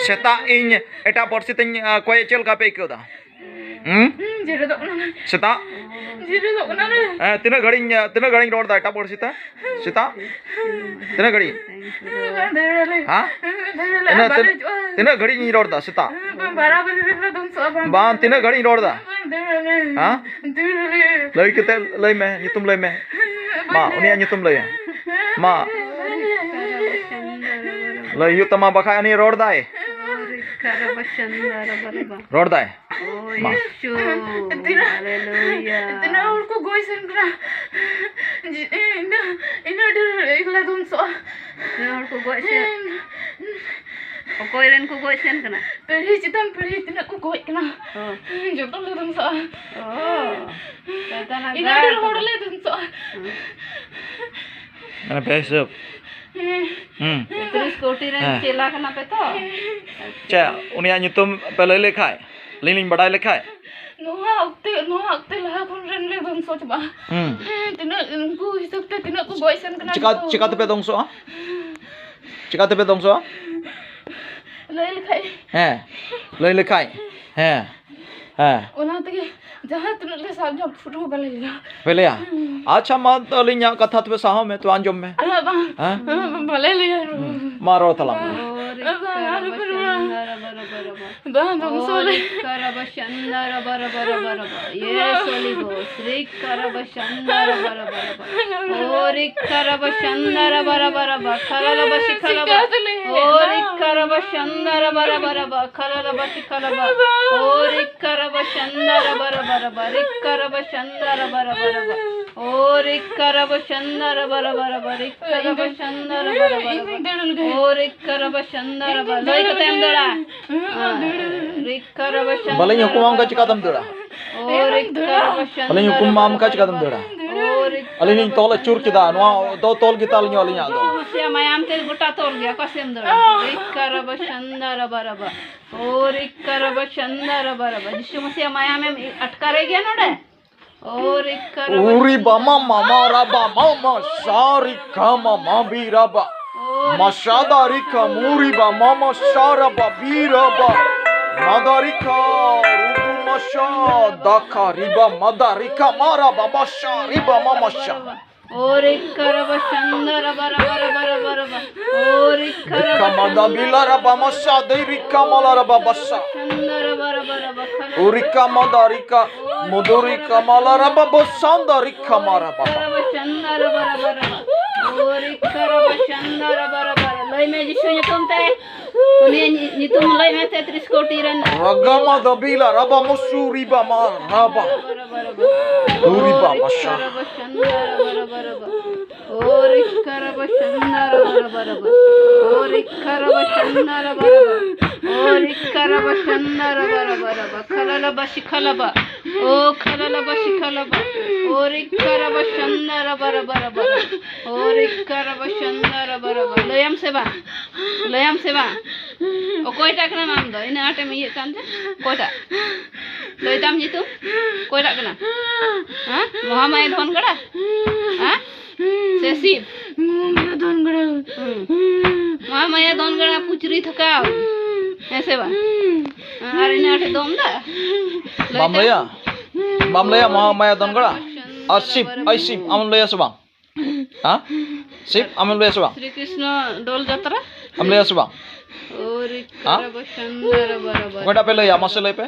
ᱥᱮᱛᱟᱜ ᱤᱧ ᱮᱴᱟᱜ ᱯᱟᱹᱨᱥᱤ ᱛᱮᱧ, ᱟ, ᱠᱚᱭᱮ, ᱪᱮᱫ ᱞᱮᱠᱟ ᱯᱮ ᱟᱹᱭᱠᱟᱹᱣ ᱫᱟ? ᱦᱩᱸ? ᱦᱩᱸ, ᱡᱮᱨᱮᱫᱚᱜ ᱠᱟᱱᱟ᱾ ᱥᱮᱛᱟᱜ? ᱡᱮᱨᱮᱫᱚᱜ ᱠᱟᱱᱟ ᱨᱮ᱾ ᱦᱮᱸ, ᱛᱤᱱᱟᱹᱜ ᱜᱷᱟᱹᱲᱤᱧ, ᱛᱤᱱᱟᱹᱜ ᱜᱷᱟᱹᱲᱤᱧ ᱨᱚᱲ ᱫᱟ ᱮᱴᱟᱜ ᱯᱟᱹᱨᱥᱤ ᱛᱮ? ᱥᱮᱛᱟᱜ? ᱛᱤᱱᱟᱹᱜ ᱜᱷᱟᱹᱲᱤᱡ? ᱦᱮᱸ? ᱤᱱᱟᱹ ᱛᱤᱱᱟᱹᱜ, ᱛᱤᱱᱟᱹᱜ ᱜᱷᱟᱹᱲᱤᱡ ᱤᱧ ᱨᱚᱲ ᱫᱟ ᱥᱮᱛᱟᱜ? ᱵᱟᱝ, ᱛᱤᱱᱟᱹᱜ ᱜᱷᱟᱹᱲᱤᱡ ᱤᱧ ᱨᱚᱲ ᱫᱟ? ᱦᱮᱸ? ᱞᱟᱹᱭ ᱠᱟᱛᱮ ᱞᱟᱹᱭ ᱢᱮ, ᱧᱩᱛᱩᱢ ᱞᱟᱹᱭ ᱢᱮ᱾ ᱢᱟ, ᱩᱱᱤᱭᱟᱜ ᱧᱩᱛᱩᱢ ᱞᱟᱹᱭ ᱢᱮ᱾ ᱢᱟ᱾ ᱞᱟᱹᱭ ᱦᱩᱭᱩᱜ ᱛᱟᱢᱟ, ᱵᱟᱠᱷᱟᱡ ᱩᱱᱤ ᱨᱚᱲ ᱫᱟᱭ᱾ ᱨᱚᱲ ᱫᱟᱭ᱾ ᱳᱭ ᱢᱟ᱾ ᱤᱥᱩ, ᱛᱤᱱᱟᱹᱜ, ᱦᱟᱞᱮᱞᱩᱭᱟ᱾ ᱛᱤᱱᱟᱹᱜ ᱦᱚᱲ ᱠᱚ ᱜᱚᱡ ᱥᱮᱱ ᱠᱟᱱᱟ᱾ ᱡᱮ, ᱤᱱᱟᱹᱜ, ᱤᱱᱟᱹᱜ ᱰᱷᱮᱨ ᱮᱠᱞᱟ ᱫᱚᱢ ᱥᱚᱜᱼᱟ᱾ ᱛᱤᱱᱟᱹᱜ ᱦᱚᱲ ᱠᱚ ᱜᱚᱡ ᱥᱮᱱ? ᱚᱠᱚᱭ ᱨᱮᱱ ᱠᱚ ᱜᱚᱡ ᱥᱮᱱ ᱠᱟᱱᱟ? ᱯᱤᱲᱦᱤ ᱪᱮᱛᱟᱱ ᱯᱤᱲᱦᱤ ᱛᱤᱱᱟᱹᱜ ᱠᱚ ᱜᱚᱡ ᱠᱟᱱᱟ᱾ ᱚ᱾ ᱡᱚᱛᱚ ᱞᱮ ᱫᱚᱢ ᱥᱚᱜᱼᱟ᱾ ᱚ᱾ ᱥᱟᱭᱛᱟᱱᱟᱜ ᱤᱱᱟᱹᱜ ᱰᱷᱮᱨ ᱜᱟᱲ ᱦᱚᱲ ᱫᱚ᱾ ᱞᱮ ᱫᱚᱢ ᱥᱚᱜᱼᱟ᱾ ᱦᱩᱸ᱾ ᱢᱟᱱᱮ ᱯᱮ ᱦᱤᱥᱟᱹᱵ᱾ ᱦᱮᱸ᱾ ᱦᱩᱸ᱾ ᱛᱤᱨᱤᱥ ᱠᱳᱴᱤ ᱨᱮᱱ ᱦᱮᱸ᱾ ᱪᱮᱞᱟ ᱠᱟᱱᱟ ᱯᱮ ᱛᱚ? ᱪᱮᱫ ᱩᱱᱤᱭᱟᱜ ᱧᱩᱛᱩᱢ ᱯᱮ ᱞᱟᱹᱭ ᱞᱮᱠᱷᱟᱡ? ᱟᱹᱞᱤᱧ ᱞᱤᱧ ᱵᱟᱰᱟᱭ ᱞᱮᱠᱷᱟᱡ? ᱱᱚᱣᱟ ᱚᱠᱛᱮ, ᱱᱚᱣᱟ ᱚᱠᱛᱮ ᱞᱟᱦᱟ ᱠᱷᱚᱱ ᱨᱮᱱ ᱞᱮ ᱫᱷᱚᱝᱥᱚ ᱪᱟᱵᱟᱜᱼᱟ᱾ ᱦᱩᱸ᱾ ᱦᱮᱸ, ᱛᱤᱱᱟᱹᱜ ᱩᱱᱠᱩ ᱦᱤᱥᱟᱹᱵ ᱛᱮ ᱛᱤᱱᱟᱹᱜ ᱠᱚ ᱜᱚᱡ ᱥᱮᱱ ᱠᱟᱱᱟ ᱪᱤᱠᱟ, ᱡᱚᱛᱚ᱾ ᱪᱤᱠᱟ ᱛᱮᱯᱮ ᱫᱷᱚᱝᱥᱚᱜᱼᱟ? ᱪᱤᱠᱟ ᱛᱮᱯᱮ ᱫᱷᱚᱝᱥᱚᱜᱼᱟ? ᱞᱟᱹᱭ ᱞᱮᱠᱷᱟᱡ᱾ ᱦᱮᱸ, ᱞᱟᱹᱭ ᱞᱮᱠᱷᱟᱡ᱾ ᱦᱮᱸ, ᱦᱮᱸ᱾ ᱚᱱᱟ ᱛᱮᱜᱮ ᱡᱟᱦᱟᱸ ᱛᱤᱱᱟᱹᱜ ᱞᱮ ᱥᱟᱵ ᱧᱟᱢ ᱯᱷᱩᱴ ᱦᱚᱸ ᱵᱟᱞᱮ ᱞᱟᱹᱭᱟ᱾ ᱯᱮ ᱞᱟᱹᱭᱟ? ᱦᱩᱸ᱾ ᱟᱪᱪᱷᱟ, ᱢᱟ ᱛᱚ ᱟᱹᱞᱤᱧᱟᱜ ᱠᱟᱛᱷᱟ ᱛᱚᱵᱮ ᱥᱟᱦᱟᱣ ᱢᱮ, ᱛᱚ ᱟᱸᱡᱚᱢ ᱢᱮ᱾ ᱟᱞᱮ ᱵᱟᱝ, ᱦᱮᱸ? ᱵᱟᱞᱮ ᱞᱟᱹᱭᱟ᱾ ᱦᱩᱸ᱾ ᱢᱟ ᱨᱚᱲ ᱛᱟᱞᱟᱝ ᱢᱮ᱾ ᱵᱟᱝ, ᱟᱞᱚ ᱯᱮ ᱨᱚᱲᱟ᱾ ᱵᱟᱝ, ᱵᱟᱝ, ᱥᱚᱞᱮ᱾ ᱨᱤᱠᱠᱟ ᱨᱟᱵᱟ ᱥᱟᱱᱫᱟ ᱨᱟᱵᱟ ᱨᱟᱵᱟ ᱨᱟᱵᱟ ᱨᱟᱵᱟ᱾ ᱭᱮ ᱥᱚᱞᱤ ᱜᱳᱥ, ᱨᱤᱠᱠᱟ ᱨᱟᱵᱟ ᱥᱟᱱᱫᱟ ᱨᱟᱵᱟ ᱨᱟᱵᱟ ᱨᱟᱵᱟ᱾ ᱳ ᱨᱤᱠᱠᱟ ᱨᱟᱵᱟ ᱥᱟᱱᱫᱟ ᱨᱟᱵᱟ ᱨᱟᱵᱟ ᱨᱟᱵᱟ᱾ ᱠᱷᱟᱞᱟ ᱞᱟᱵᱟ ᱥᱤᱠᱷᱟ ᱞᱟᱵᱟ᱾ ᱳ ᱨᱤᱠᱠᱟ ᱨᱟᱵᱟ ᱥᱟᱱᱫᱟ ᱨᱟᱵᱟ ᱨᱟᱵᱟ ᱨᱟᱵᱟ᱾ ᱠᱷᱟᱞᱟ ᱞᱟᱵᱟ ᱥᱤᱠᱷᱟ ᱞᱟᱵᱟ᱾ ᱳ ᱨᱤᱠᱠᱟ ᱨᱟᱵᱟ ᱥᱟᱱᱫᱟ ᱨᱟᱵᱟ ᱨᱟᱵᱟ ᱨᱟᱵᱟ᱾ ᱨᱤᱠᱠᱟ ᱨᱟᱵᱟ ᱥᱟᱱᱫᱟ ᱨᱟᱵᱟ ᱨᱟᱵᱟ ᱨᱟᱵᱟ᱾ ᱳ ᱨᱤᱠᱠᱟ ᱨᱟᱵᱟ ᱥᱟᱱᱫᱟ ᱨᱟᱵᱟ ᱨᱟᱵᱟ ᱨᱟᱵᱟ᱾ ᱨᱤᱠᱠᱟ ᱨᱟᱵᱟ ᱥᱟᱱᱫᱟ ᱨᱟᱵᱟ ᱨᱟᱵᱟ ᱨᱟᱵᱟ᱾ ᱳ ᱨᱤᱠᱠᱟ ᱨᱟᱵᱟ ᱥᱟᱱᱫᱟ ᱨᱟᱵᱟ᱾ ᱞᱟᱹᱭ ᱠᱟᱛᱮ ᱮᱢ ᱫᱟᱹᱲᱟ᱾ ᱨᱤᱠᱠᱟ ᱨᱟᱵᱟ ᱥᱟᱱᱫᱟ ᱵᱟᱞᱮᱧ ᱦᱩᱠᱩᱢᱟᱢ ᱠᱷᱟᱱ ᱪᱤᱠᱟᱛᱮᱢ ᱫᱟᱹᱲᱟ? ᱳ ᱨᱤᱠᱠᱟ ᱨᱟᱵᱟ ᱥᱟᱱᱫᱟ ᱟᱹᱞᱤᱧ ᱦᱩᱠᱩᱢ ᱵᱟᱢ ᱮᱢ ᱠᱷᱟᱱ ᱪᱤᱠᱟᱛᱮᱢ ᱫᱟᱹᱲᱟ? ᱳ ᱨᱤᱠᱠᱟ ᱟᱹᱞᱤᱧ ᱞᱤᱧ ᱛᱚᱞ ᱟᱹᱪᱩᱨ ᱠᱮᱫᱟ, ᱱᱚᱣᱟ ᱫᱚ ᱛᱚᱞ ᱜᱮᱛᱟ ᱞᱤᱧᱟ ᱟᱹᱞᱤᱧᱟᱜ ᱫᱚ᱾ ᱡᱤᱥᱩ ᱢᱟᱥᱤᱭᱟ ᱢᱟᱭᱟᱢ ᱛᱮ ᱜᱚᱴᱟ ᱛᱚᱞ ᱜᱮᱭᱟ, ᱚᱠᱟ ᱥᱮᱫ ᱮᱢ ᱫᱟᱹᱲᱟ? ᱨᱤᱠᱠᱟ ᱨᱟᱵᱟ ᱥᱟᱱᱫᱟ ᱨᱟᱵᱟ ᱨᱟᱵᱟ᱾ ᱳ ᱨᱤᱠᱠᱟ ᱨᱟᱵᱟ ᱥᱟᱱᱫᱟ ᱨᱟᱵᱟ ᱨᱟᱵᱟ᱾ ᱡᱤᱥᱩ ᱢᱟᱥᱤᱭᱟ ᱢᱟᱭᱟᱢ ᱮᱢ ᱟᱴᱠᱟᱨᱮ ᱜᱮᱭᱟ ᱱᱚᱰᱮ? ᱳ ᱨᱤᱠᱠᱟ ᱨᱟᱵᱟ ᱩᱨᱤ ᱥᱟᱱᱫᱟ ᱵᱟᱢᱟ ᱢᱟᱢᱟ ᱨᱟᱵᱟ ᱢᱟᱢᱟ ᱥᱟᱨᱤ ᱠᱟᱢᱟ ᱢᱟᱵᱤ ᱨᱟᱵᱟ᱾ ᱳ ᱨᱤᱠᱠᱟ ᱢᱟᱥᱟᱫᱟ ᱨᱤᱠᱟ ᱢᱩᱨᱤ ᱵᱟ ᱢᱟᱢᱟ ᱥᱟᱨᱟ ᱵᱟ ᱵᱤ ᱨᱟᱵᱟ᱾ ᱢᱟᱫᱟ ᱨᱤᱠᱟ ᱨᱩᱵᱩ ᱢᱟᱥᱟ ᱫᱟᱠᱟ ᱨᱤᱵᱟ ᱢᱟᱫᱟ ᱨᱤᱠᱟ ᱢᱟᱨᱟ ᱵᱟ ᱢᱟᱥᱟ ᱨᱤᱵᱟ ᱢᱟᱢᱟ ᱥᱟ᱾ ᱳ ᱨᱤᱠᱠᱟ ᱨᱟᱵᱟ ᱥᱟᱱᱫᱟ ᱨᱟᱵᱟ ᱨᱟᱵᱟ ᱨᱟᱵᱟ ᱨᱟᱵᱟ ᱨᱟᱵᱟ᱾ ᱳ ᱨᱤᱠᱠᱟ ᱨᱤᱠᱟ ᱨᱟᱵᱟ ᱢᱟᱫᱟ ᱥᱟᱱᱫᱟ ᱵᱤᱞᱟ ᱨᱟᱵᱟ ᱢᱟᱥᱟ ᱫᱮ ᱨᱤᱠᱟ ᱢᱟᱞᱟ ᱨᱟᱵᱟ ᱵᱟᱥᱟ᱾ ᱥᱟᱱᱫᱟ ᱨᱟᱵᱟ ᱨᱟᱵᱟ ᱨᱟᱵᱟ ᱠᱷᱟᱱᱟ᱾ ᱳ ᱨᱤᱠᱟ ᱢᱟᱫᱟ ᱨᱤᱠᱟ ᱢᱚᱫᱚ ᱨᱤᱠᱟ ᱢᱟᱞᱟ ᱨᱟᱵᱟ ᱵᱟᱥᱟᱱᱫᱟ ᱨᱤᱠᱟ ᱢᱟᱨᱟ ᱵᱟᱵᱟ᱾ ᱨᱟᱵᱟ ᱥᱟᱱᱫᱟ ᱨᱟᱵᱟ ᱨᱟᱵᱟ ᱨᱟᱵᱟ᱾ ᱳ ᱨᱤᱠᱠᱟ ᱨᱟᱵᱟ ᱥᱟᱱᱫᱟ ᱨᱟᱵᱟ ᱨᱟᱵᱟ᱾ ᱞᱟᱹᱭ ᱢᱮ ᱡᱤᱥᱩ ᱧᱩᱛᱩᱢ ᱛᱮ᱾ ᱩᱱᱤᱭᱟᱜ ᱧᱩ-, ᱧᱩᱛᱩᱢ ᱞᱟᱹᱭ ᱢᱮ ᱛᱮᱛᱨᱤᱥ ᱠᱳᱴᱤ ᱨᱮᱱ᱾ ᱨᱟᱜᱟᱢᱟ ᱫᱟᱵᱤᱞᱟ ᱨᱟᱵᱟ ᱢᱚᱥᱩᱨᱤ ᱵᱟᱢᱟ ᱨᱟᱵᱟ᱾ ᱩᱨᱤ ᱵᱟᱢᱟ ᱥᱟ᱾ ᱳ ᱨᱤᱠᱠᱟ ᱨᱟᱵᱟ ᱥᱟᱱᱫᱟ ᱨᱟᱵᱟ ᱨᱟᱵᱟ ᱨᱟᱵᱟ᱾ ᱳ ᱨᱤᱠᱠᱟ ᱨᱟᱵᱟ ᱥᱟᱱᱫᱟ ᱨᱟᱵᱟ ᱨᱟᱵᱟ᱾ ᱳ ᱨᱤᱠᱠᱟ ᱨᱟᱵᱟ ᱥᱟᱱᱫᱟ ᱨᱟᱵᱟ ᱨᱟᱵᱟ ᱨᱟᱵᱟ᱾ ᱠᱷᱟᱞᱟᱞᱟ ᱵᱟᱥᱤ ᱠᱷᱟᱞᱟᱵᱟ᱾ ᱳ ᱠᱷᱟᱞᱟᱞᱟ ᱵᱟᱥᱤ ᱠᱷᱟᱞᱟᱵᱟ᱾ ᱳ ᱨᱤᱠᱠᱟ ᱨᱟᱵᱟ ᱥᱟᱱᱫᱟ ᱨᱟᱵᱟ ᱨᱟᱵᱟ ᱨᱟᱵᱟ᱾ ᱳ ᱨᱤᱠᱠᱟ ᱨᱟᱵᱟ ᱥᱟᱱᱫᱟ ᱨᱟᱵᱟ ᱨᱟᱵᱟ᱾ ᱞᱟᱹᱭᱟᱢ ᱥᱮ ᱵᱟᱝ? ᱞᱟᱹᱭᱟᱢ ᱥᱮ ᱵᱟᱝ? ᱚᱠᱚᱭᱴᱟᱜ ᱠᱟᱱᱟᱢ ᱟᱢ ᱫᱚ? ᱤᱱᱟᱹᱜ ᱟᱸᱴᱮᱢ ᱤᱭᱟᱹᱜ ᱠᱟᱱ ᱛᱮ? ᱚᱠᱚᱭᱴᱟᱜ? ᱞᱟᱹᱭ ᱛᱟᱢ ᱧᱩᱛᱩᱢ? ᱚᱠᱚᱭᱴᱟᱜ ᱠᱟᱱᱟ? ᱦᱮᱸ? ᱢᱚᱦᱟᱢᱟᱭᱟ ᱫᱷᱚᱱ ᱜᱟᱲᱟ? ᱦᱮᱸ? ᱥᱮ ᱥᱤᱵ? ᱢᱚᱦᱟᱢᱟᱭᱟ ᱫᱷᱚᱱ ᱜᱟᱲᱟ᱾ ᱦᱩᱸ᱾ ᱢᱚᱦᱟᱢᱟᱭᱟ ᱫᱷᱚᱱ ᱜᱟᱲᱟ ᱯᱩᱪᱨᱤ ᱛᱷᱟᱠᱟᱣ᱾ ᱦᱮᱸ ᱥᱮ ᱵᱟᱝ? ᱦᱮᱸ, ᱟᱨ ᱤᱱᱟᱹ ᱟᱸᱴᱮ ᱫᱚᱢ ᱫᱟ? ᱞᱟᱹᱭ ᱵᱟᱢ ᱛᱟᱢ? ᱞᱟᱹᱭᱟ? ᱵᱟᱢ ᱞᱟᱹᱭᱟ ᱢᱚᱦᱟᱢᱟᱭᱟ ᱫᱷᱚᱱ ᱜᱟᱲᱟ? ᱟᱨ ᱥᱤᱵ, ᱟᱭ ᱥᱤᱵ, ᱟᱢᱮᱢ ᱞᱟᱹᱭᱟ ᱥᱮ ᱵᱟᱝ? ᱦᱮᱸ? ᱥᱤᱵ, ᱟᱢᱮᱢ ᱞᱟᱹᱭᱟ ᱥᱮ ᱵᱟᱝ? ᱥᱨᱤ ᱠᱨᱤᱥᱱᱚ ᱫᱳᱞ ᱡᱟᱛᱨᱟ᱾ ᱟᱢ ᱞᱟᱹᱭᱟ ᱥᱮ ᱵᱟᱝ? ᱦᱟᱸ? ᱚᱠᱚᱭᱴᱟᱜ ᱯᱮ ᱞᱟᱹᱭᱟ? ᱢᱟᱥᱮ ᱞᱟᱹᱭ ᱯᱮ᱾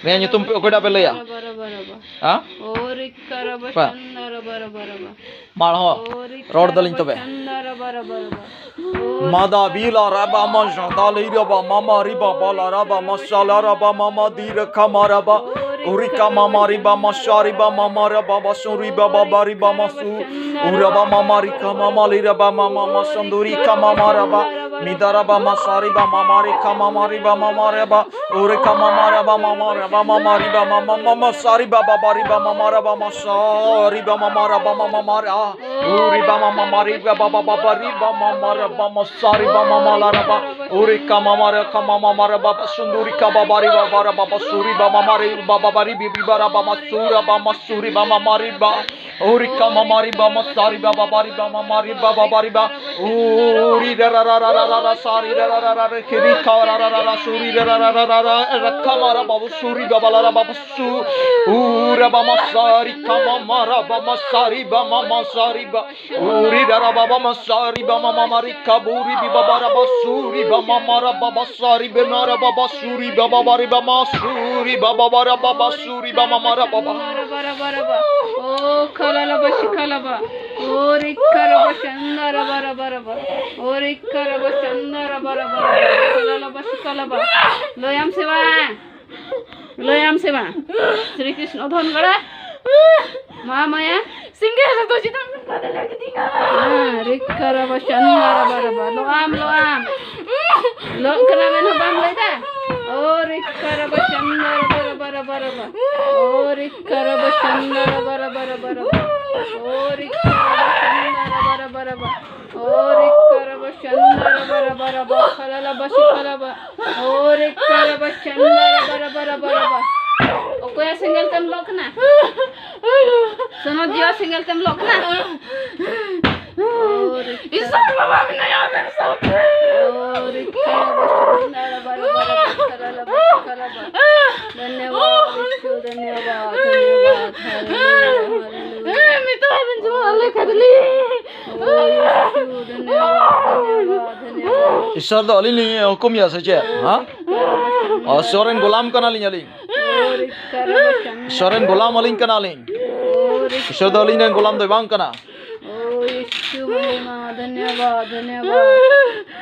ᱱᱤᱭᱟᱹ ᱧᱩᱛᱩᱢ ᱯᱮ ᱚᱠᱚᱭᱴᱟᱜ ᱯᱮ ᱞᱟᱹᱭᱟ? ᱦᱟᱸ? ᱵᱟ᱾ ᱢᱟᱲ ᱦᱚᱸ᱾ ᱨᱚᱲ ᱫᱟᱞᱤᱧ ᱛᱚᱵᱮ᱾ ᱢᱟᱫᱟ ᱵᱤᱞᱟ ᱨᱟᱵᱟ ᱢᱟᱥᱟ ᱫᱟᱞᱤ ᱨᱟᱵᱟ ᱢᱟᱢᱟ ᱨᱤᱵᱟ ᱵᱟᱞᱟ ᱨᱟᱵᱟ ᱢᱟᱥᱟ ᱞᱟ ᱨᱟᱵᱟ ᱢᱟᱢᱟ ᱫᱤ ᱨᱟᱠᱷᱟ ᱢᱟ ᱨᱟᱵᱟ ᱩᱨᱤᱠᱟ ᱢᱟᱢᱟ ᱨᱤᱵᱟ ᱢᱟᱥᱟ ᱨᱤᱵᱟ ᱢᱟᱢᱟ ᱨᱟᱵᱟ ᱵᱟᱥᱩ ᱨᱤᱵᱟ ᱵᱟᱵᱟ ᱨᱤᱵᱟ ᱢᱟᱥᱩ ᱩᱨᱟᱵᱟ ᱢᱟᱢᱟ ᱨᱤᱠᱟ ᱢᱟᱢᱟ ᱞᱤ ᱨᱟᱵᱟ ᱢᱟᱢᱟ ᱢᱟᱥᱟᱱᱫᱩ ᱨᱤᱠᱟ ᱢᱟᱢᱟ ᱨᱟᱵᱟ ᱢᱤᱫᱟ ᱨᱟᱵᱟ ᱢᱟᱥᱟ ᱨᱤᱵᱟ ᱢᱟᱢᱟ ᱨᱤᱠᱟ ᱢᱟᱢᱟ ᱨᱤᱵᱟ ᱢᱟᱢᱟ ᱨᱟᱵᱟ ᱩᱨᱤᱠᱟ ᱢᱟᱢᱟ ᱨᱟᱵᱟ ᱢᱟᱢᱟ ᱨᱟᱵᱟ ᱢᱟᱢᱟ ᱨᱤᱵᱟ ᱢᱟᱢᱟ ᱢᱟᱢᱟ ᱥᱟ ᱨᱤᱵᱟ ᱵᱟᱵᱟ ᱨᱤᱵᱟ ᱢᱟᱢᱟ ᱨᱟᱵᱟ ᱢᱟᱥᱟ ᱨᱤᱵا ᱢᱟᱢᱟ ᱨᱟᱵᱟ ᱢᱟᱢᱟ ᱢᱟᱨᱟ ᱩᱨᱤ ᱵᱟ ᱢᱟᱢᱟ ᱢᱟᱨᱤ ᱵᱟ ᱵᱟ ᱵᱟ ᱵᱟ ᱨᱤ ᱵᱟ ᱢᱟᱢᱟ ᱨᱟ ᱵᱟ ᱢᱟ ᱥᱟ ᱨᱤ ᱵᱟ ᱢᱟᱢᱟ ᱞᱟ ᱨᱟ ᱵᱟ ᱩᱨᱤ ᱠᱟ ᱢᱟᱢᱟ ᱨᱟ ᱠᱟ ᱢᱟᱢᱟ ᱢᱟ ᱨᱟ ᱵᱟ ᱵᱟ ᱥᱩᱱᱫᱩᱨᱤ ᱠᱟ ᱵᱟ ᱵᱟ ᱨᱤ ᱵᱟ ᱵᱟ ᱨᱟ ᱵᱟ ᱵᱟ ᱥᱩᱨᱤ ᱵᱟ ᱢᱟᱢᱟ ᱨᱤ ᱵᱟ ᱵᱟ ᱵᱟ ᱨᱤ ᱵᱤ ᱵᱤ ᱵᱟ ᱨᱟ ᱵᱟ ᱢᱟ ᱥᱩ ᱨᱟ ᱵᱟ ᱢᱟ ᱥᱩᱨᱤ ᱵᱟ ᱢᱟᱢᱟ ᱨᱤ ᱵᱟ ᱩᱨᱤ ᱠᱟ ᱢᱟᱢᱟ ᱨᱤ ᱵᱟ ᱢᱟ ᱥᱟ ᱨᱤ ᱵᱟ ᱵᱟ ᱵᱟ ᱨᱤ ᱵا ᱢᱟᱢᱟ ᱨᱤ ᱵᱟ ᱵᱟ ᱵᱟ ᱨᱤ ᱵا ᱩᱨᱤ ᱨᱟ ᱨᱟ ᱨᱟ ᱥᱟ ᱨᱤ ᱨᱟ ᱨᱟ ᱨᱟ ᱨᱟ ᱨᱟ ᱠᱷᱤ ᱨᱤ ᱠᱟ ᱨᱟ ᱨᱟ ᱨᱟ ᱨᱟ ᱥᱩᱨᱤ ᱨᱟ ᱨᱟ ᱨᱟ ᱨᱟ ᱨᱟ ᱨᱟ ᱠᱷᱟ ᱢᱟ ᱨᱟ ᱵᱟ ᱵᱟ ᱥᱩᱨᱤ ᱵᱟ ᱵᱟ ᱞᱟ ᱨᱟ ᱵᱟ ᱵᱟ ᱥᱩ ᱩ ᱨᱟ ᱵᱟ ᱢᱟ ᱥᱟ ᱨᱤ ᱠᱟ ᱢᱟ ᱢᱟ ᱨᱟ ᱵᱟ ᱢᱟ ᱥᱟ ᱨᱤ ᱵᱟ ᱢᱟ ᱢᱟ ᱥᱟ ᱨᱤ ᱵᱟ ᱩ ᱨᱤ ᱨᱟ ᱨᱟ ᱵᱟ ᱵᱟ ᱢᱟ ᱥᱟ ᱨᱤ بابا ماما ريكا بوري بي بابا ربا سوري بابا ماما ربا بصاري بما ربا بصوري بابا باري بما سوري بابا ربا بصوري بابا ماما ربا با. Raba, raba, raba. O kalala ba shikalaba. O rikka raba shanda raba, raba, raba. O rikka raba shanda raba, raba, raba. Kalala ba shikalaba. Loyam sewa. Loyam sewa. Sri Krishna dhon gora. Ma maya. Singe re to jita. Ah, rikka raba shanda raba, raba. Loam, loam. Lo kana men hobam leda. O rikka raba shanda raba, raba, raba, raba. O rikka raba shanda raba, raba, raba, raba. O rikka raba shanda raba, raba, raba. O rikka raba shanda raba, raba, raba. Kalala ba shikalaba. O rikka raba shanda raba, raba, raba, raba. Okoya single tem lokna. Sono dia single tem lokna. Isa baba menaya. O rikka raba shanda raba, raba, raba. Kalala ba shikalaba. धन्यवाद, ईश्वर, धन्यवाद, धन्यवाद। Hallelujah, hallelujah. Mito aben jo ale kadli. ᱤᱥᱚᱨ ᱫᱚ ᱟᱹᱞᱤᱧ ᱞᱤᱧ ᱦᱩᱠᱩᱢᱮᱭᱟ ᱥᱮ ᱪᱮᱫ? ᱦᱮᱸ? ᱤᱥᱚᱨ ᱨᱮᱱ ᱜᱳᱞᱟᱢ ᱠᱟᱱᱟᱞᱤᱧ ᱟᱹᱞᱤᱧ᱾ ᱤᱥᱚᱨ ᱨᱮᱱ ᱜᱳᱞᱟᱢ ᱟᱹᱞᱤᱧ ᱠᱟᱱᱟᱞᱤᱧ᱾ ᱤᱥᱚᱨ ᱫᱚ ᱟᱹᱞᱤᱧ ᱨᱮᱱ ᱜᱳᱞᱟᱢ ᱫᱚᱭ ᱵᱟᱝ ᱠᱟᱱᱟ᱾ ᱳ ᱭᱤᱥᱩ ᱢᱟᱢᱟ, ᱫᱷᱚᱱᱭᱚᱵᱟᱫ, ᱫᱷᱚᱱᱭᱚᱵᱟᱫ᱾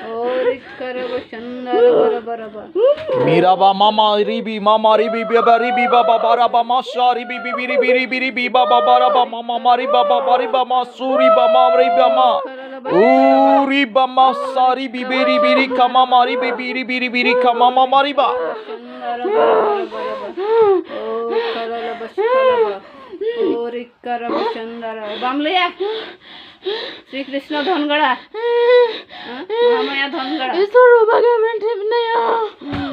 ᱳ ᱨᱤᱠᱠᱟ ᱨᱟᱵᱟ ᱪᱟᱱᱫᱟ ᱨᱟᱵᱟ ᱨᱟᱵᱟ ᱨᱟᱵᱟ᱾ ᱢᱤᱨᱟᱵᱟ ᱢᱟᱢᱟ ᱨᱤᱵᱤ ᱢᱟᱢᱟ ᱨᱤᱵᱤ ᱵᱟᱵᱟ ᱨᱤᱵᱤ ᱵᱟᱵᱟ ᱵᱟᱨᱟᱵᱟ ᱢᱟᱥᱟ ᱨᱤᱵᱤ ᱵᱤᱵᱤ ᱨᱤᱵᱤ ᱨᱤᱵᱤ ᱨᱤᱵᱤ ᱵᱟᱵᱟ ᱵᱟᱨᱟᱵᱟ ᱢᱟᱢᱟ ᱢᱟᱨᱤ ᱵᱟᱵᱟ ᱵᱟᱨᱤ ᱵᱟᱢᱟ ᱥᱩᱨᱤ ᱵᱟᱢᱟ ᱨᱤ ᱵᱟᱢᱟ ᱩᱨᱤ ᱵᱟᱢᱟ ᱥᱟᱨᱤ ᱵᱤᱵᱤ ᱨᱤᱵᱤ ᱨᱤ ᱠᱟᱢᱟ ᱢᱟᱨᱤ ᱵᱤᱵᱤ ᱨᱤᱵᱤ ᱨᱤᱵᱤ ᱨᱤ ᱠᱟᱢᱟ ᱢᱟᱢᱟ ᱨᱤ ᱵᱟ᱾ ᱳ ᱠᱟᱨᱟᱞᱟ ᱵᱟᱥᱠᱟᱞᱟᱵᱟ᱾ ᱳ ᱨᱤᱠᱠᱟ ᱨᱟᱵᱟ ᱪᱟᱱᱫᱟ ᱨᱟᱵᱟ᱾ ᱵᱟᱢ ᱞᱟᱹᱭᱟ? ᱥᱨᱤ ᱠᱨᱤᱥᱱᱚ ᱫᱷᱚᱱᱜᱟᱲᱟ᱾ ᱦᱮᱸ? ᱢᱚᱦᱟᱢᱟᱭᱟ ᱫᱷᱚᱱᱜᱟᱲᱟ᱾ ᱤᱥᱚᱨ ᱵᱟᱵᱟ ᱜᱮ ᱟᱵᱮᱱ ᱴᱷᱮᱱ ᱢᱮᱱᱟᱭᱟ᱾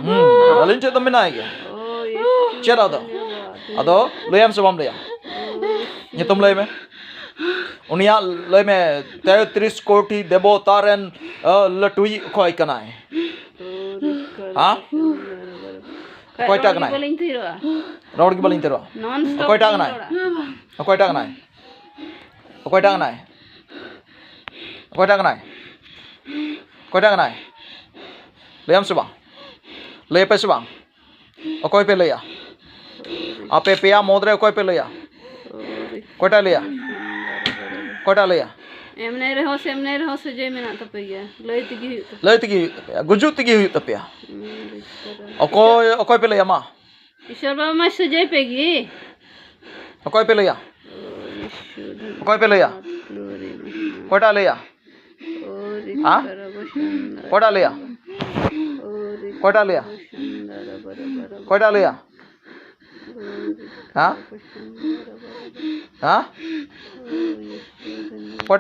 ᱦᱩᱸ, ᱟᱹᱞᱤᱧ ᱴᱷᱮᱱ ᱫᱚ ᱢᱮᱱᱟᱭ ᱜᱮᱭᱟ᱾ ᱳ, ᱤᱥᱚᱨ ᱪᱮᱫ ᱟᱫᱚ? ᱫᱷᱚᱱᱭᱚᱵᱟᱫ᱾ ᱟᱫᱚ ᱞᱟᱹᱭᱟᱢ ᱥᱮ ᱵᱟᱢ ᱞᱟᱹᱭᱟ? ᱳ, ᱤᱥᱚᱨ ᱧᱩᱛᱩᱢ ᱞᱟᱹᱭ ᱢᱮ᱾ ᱩᱱᱤᱭᱟᱜ ᱞᱟᱹᱭ ᱢᱮ, ᱛᱮᱛᱨᱤᱥ ᱠᱳᱴᱤ ᱫᱮᱵᱚᱛᱟ ᱨᱮᱱ, ᱟ, ᱞᱟᱹᱴᱩᱭᱤᱡ ᱚᱠᱚᱭ ᱠᱟᱱᱟᱭ? ᱳ, ᱨᱤᱠᱠᱟ ᱦᱟ? ᱨᱟᱵᱟ ᱪᱟᱱᱫᱟ ᱨᱟᱵᱟ ᱨᱟᱵᱟ᱾ ᱚᱠᱚᱭᱴᱟᱜ ᱨᱚᱲ ᱜᱮ ᱠᱟᱱᱟᱭ? ᱵᱟᱹᱞᱤᱧ ᱛᱷᱤᱨᱚᱜᱼᱟ᱾ ᱨᱚᱲ ᱜᱮ ᱵᱟᱹᱞᱤᱧ ᱛᱷᱤᱨᱚᱜᱼᱟ᱾ Non stop ᱚᱠᱚᱭᱴᱟᱜ ᱞᱤᱧ ᱠᱟᱱᱟᱭ? ᱨᱚᱲᱟ᱾ ᱚᱠᱚᱭᱴᱟᱜ ᱠᱟᱱᱟᱭ? ᱚᱠᱚᱭᱴᱟᱜ ᱠᱟᱱᱟᱭ? ᱚᱠᱚᱭᱴᱟᱜ ᱠᱟᱱᱟᱭ? ᱚᱠᱚᱭᱴᱟᱜ ᱠᱟᱱᱟᱭ? ᱞᱟᱹᱭᱟᱢ ᱥᱮ ᱵᱟᱝ? ᱞᱟᱹᱭ ᱟᱯᱮ ᱥᱮ ᱵᱟᱝ? ᱚᱠᱚᱭ ᱯᱮ ᱞᱟᱹᱭᱟ? ᱟᱯᱮ ᱯᱮᱭᱟ ᱢᱩᱫᱽ ᱨᱮ ᱚᱠᱚᱭ ᱯᱮ ᱞᱟᱹᱭᱟ? ᱚᱠᱚᱭᱴᱟᱜ ᱞᱟᱹᱭᱟ? ᱚᱠᱚᱭᱴᱟᱜ ᱞᱟᱹᱭᱟ? ᱮᱢᱱᱮ ᱨᱮᱦᱚᱸ ᱥᱮ ᱮᱢᱱᱮ ᱨᱮᱦᱚᱸ ᱥᱟᱹᱡᱟᱹᱭ ᱢᱮᱱᱟᱜ ᱛᱟᱯᱮ ᱜᱮᱭᱟ᱾ ᱞᱟᱹᱭ ᱛᱮᱜᱮ ᱦᱩᱭᱩᱜ ᱛᱟᱯᱮᱭᱟ᱾ ᱞᱟᱹᱭ ᱛᱮᱜᱮ ᱦᱩᱭᱩᱜ ᱛᱟᱯᱮᱭᱟ᱾ ᱜᱩᱡᱩᱜ ᱛᱮᱜᱮ ᱦᱩᱭᱩᱜ ᱛᱟᱯᱮᱭᱟ᱾ ᱦᱩᱸ, ᱵᱩᱡᱽ ᱠᱮᱫᱟ᱾ ᱚᱠᱚᱭ, ᱚᱠᱚᱭ ᱯᱮ ᱞᱟᱹᱭᱟ ᱢᱟ? ᱤᱥᱚᱨ ᱵᱟᱵᱟ ᱢᱟ ᱥᱟᱹᱡᱟᱹᱭ ᱯᱮ ᱜᱮ᱾ ᱚᱠᱚᱭ ᱯᱮ ᱞᱟᱹᱭᱟ? ᱳ, ᱤᱥᱚᱨ᱾ ᱚᱠᱚᱭ ᱯᱮ ᱞᱟᱹᱭᱟ? ᱚᱠᱚᱭᱴᱟᱜ ᱞᱟᱹᱭᱟ? ᱦᱟ? ᱚᱠᱚᱭᱴᱟᱜ ᱞᱟᱹᱭᱟ? ᱚᱠᱚᱭᱴᱟᱜ ᱞᱟᱹᱭᱟ? ᱦᱟ? ᱦᱟ?